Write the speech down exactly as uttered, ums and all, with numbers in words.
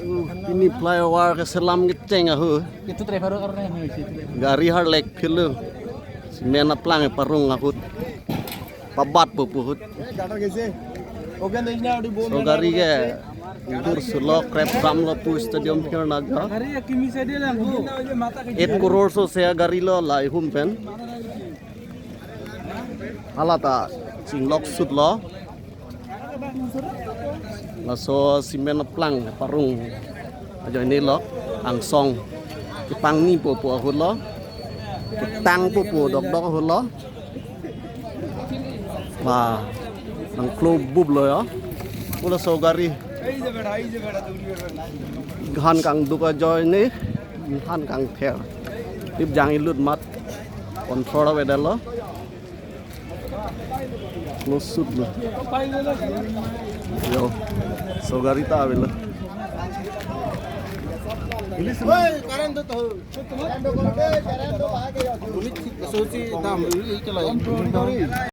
Pini flyover keselam kecheng ahut. Itu driver orang yang ngisi. Gari harlek philo. Cement aplang parung ahut. Pabatpo pu ahut. So gari ke dur sulo krep damlo pu stadium phir najo. Gari ya kimi se dia lang. Eight crore so se gari lo lahai hum pen. Hala ta chinglok sutlo. Laso cement aplang parung ajoine lo, angsong kepangnipo pu ahut lo, ketangpo pu dokdok ahut lo. Wah, nangklo bup lo ya. Pu laso gari. Inghan kangduk ajoine, inghan kangther. Tip jang ilut mat. Control avedetlo. Close shoot lo. Yo. So gari ta avelo. Oi, current to. Current to, current to, current to, bahai ke yo. Sosi dam, ini ke lai.